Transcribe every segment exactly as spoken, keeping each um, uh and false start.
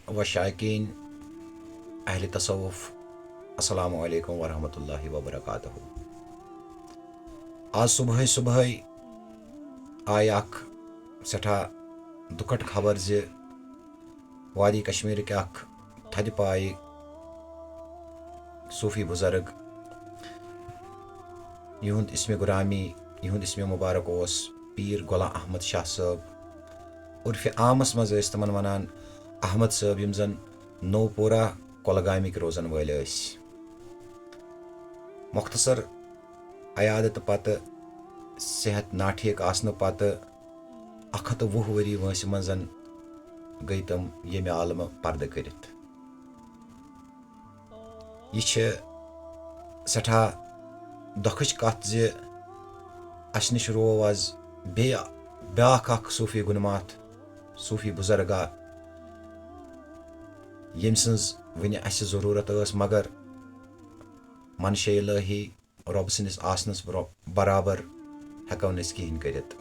و شائقین اہل تصوف، السلام علیکم ورحمۃ اللہ وبرکاتہ۔ آز صبحے صبحے آیہِ اکھ سٮ۪ٹھاہ دُکھٹ خبر زِ وادی کشمیرٕکۍ اکھ تھدِ پایہِ صوفی بزرگ، یِہُنٛد اسمِ گرامی، یِہُنٛد اسمِ مبارک اوس پیٖر غلام احمد شاہ صٲب۔ عرفِ عامس منٛز ٲسۍ تِمن ونان احمد صٲب، یِم زن نوپورہ کۄلگامٕکۍ روزن وٲلۍ ٲسۍ۔ مختصر عیادت پتہٕ، صحت ناٹھیک آسنہٕ پتہٕ، اکھ ہتھ تہٕ وُہ ؤری وٲنٛسہِ منٛز گٔے تِم ییٚمہِ عالمہٕ پردٕ کٔرِتھ۔ یہِ چھِ سٮ۪ٹھاہ دۄکھٕچ کتھ زِ اسہِ نِش روو از بیٚیہِ بیٛاکھ اکھ صوفی گُنماتھ، صوفی بزرگا، ییٚمۍ سٕنٛز وٕنہِ اسہِ ضروٗرت ٲس، مگر منشا الہی، رۄب سٕنٛدِس آسنس برو-، برابر ہٮ۪کو نہٕ أسۍ کِہیٖنۍ کٔرِتھ۔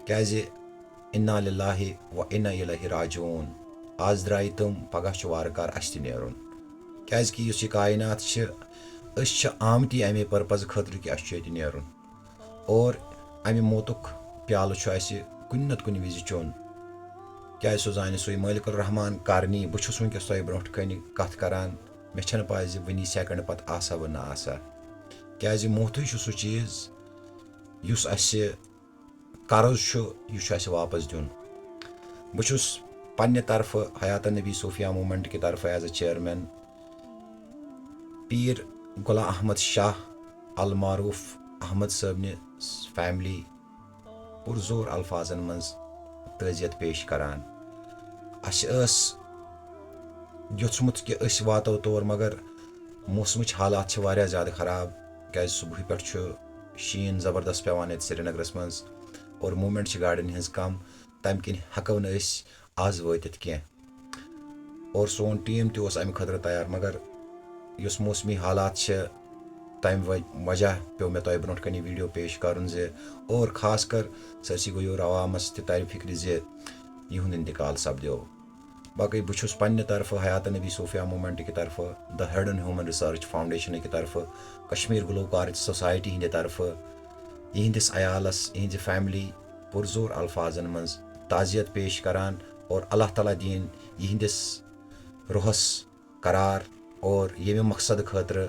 کیازِ انا للہ و انا الیہ راجعون۔ آز درٛایہِ تِم، پگاہ چھُ وارٕ کارٕ اسہِ تہِ نیرُن۔ کیازِ کہِ یُس یہِ کائنات چھِ، أسۍ چھِ آمتی امے پرپز خٲطرٕ کہِ اسہِ چھُ ییٚتہِ نیرُن۔ اور امہِ موتُک پیالہٕ چھُ اسہِ کُنہِ نتہٕ کُنہِ وِزِ چیوٚن۔ کیازِ سُہ زانہِ سُے مٲلِک الرحمان کر نی۔ بہٕ چھُس وٕنکیٚس تۄہہِ برونٛٹھ کنہِ کتھ کران، مےٚ چھنہٕ پاے زِ وٕنی سیکنڈ پتہٕ آسا بہٕ نہ آسا۔ کیازِ موتھٕے چھُ سُہ چیٖز یُس اسہِ قرض چھُ، یہِ چھُ اسہِ واپس دیُن۔ بہٕ چھُس پننہِ طرفہٕ حیات نبی صوفیہ موومنٹ کہِ طرفہٕ as a chairman پیٖر غلام احمد شاہ المعروف احمد صٲبنہِ فیملی پُرزور الفاظن منٛز تعزیت پیش کران۔ اسہِ ٲس یوٚژمُت کہِ أسۍ واتو تور، مگر موسمٕچ حالات چھِ واریاہ زیادٕ خراب، کیازِ صبحٕے پٮ۪ٹھ چھُ شیٖن زبردست پٮ۪وان ییٚتہِ سرینگرس منٛز، اور موومنٹ چھِ گاڑٮ۪ن ہٕنٛز کم، تمہِ کِنۍ ہٮ۪کو نہٕ أسۍ آز وٲتِتھ کینٛہہ۔ اور سون ٹیٖم تہِ اوس امہِ خٲطرٕ تیار، مگر یُس موسمی حالات چھِ، تمہِ وج-، وجہ پیوٚو مےٚ تۄہہِ برونٛٹھ کنہِ یہِ ویڈیو پیش کرُن زِ، اور خاص کر سٲرسٕے غیور عوامس تہِ ترِ فکرِ زِ یِہُنٛد انتقال سپدیو۔ باقٕے بہٕ چھُس پننہِ طرفہٕ حیات نبی صوفیہ موومنٹ کہِ طرفہٕ، The Hidden Human Research Foundation کہِ طرفہٕ، کشمیر گلوکار سوسائٹی ہٕنٛدِ طرفہٕ یِہنٛدِس عیالس، یِہنٛزِ فیملی پُرزور الفاظن منٛز تعزیت پیش کران اور اللہ تعالیٰ دِیِن یِہنٛدِس روحس قرار اور ییٚمہِ مقصد خٲطرٕ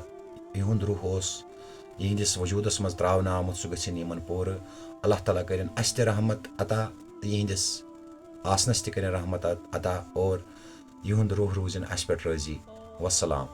یِہُنٛد روح اوس یِہنٛدِس وجوٗدس منٛز ترٛاونہٕ آمُت، سُہ گٔژھِن یِمن پوٗرٕ۔ اللہ تعالیٰ کٔرِن اسہِ تہِ رحمت عطا تہٕ یِہنٛدِس آسنس تہِ کٔرِن رحمت عطا اور یِہُنٛد روح روٗزِن اسہِ پٮ۪ٹھ رٲضی۔ والسلام۔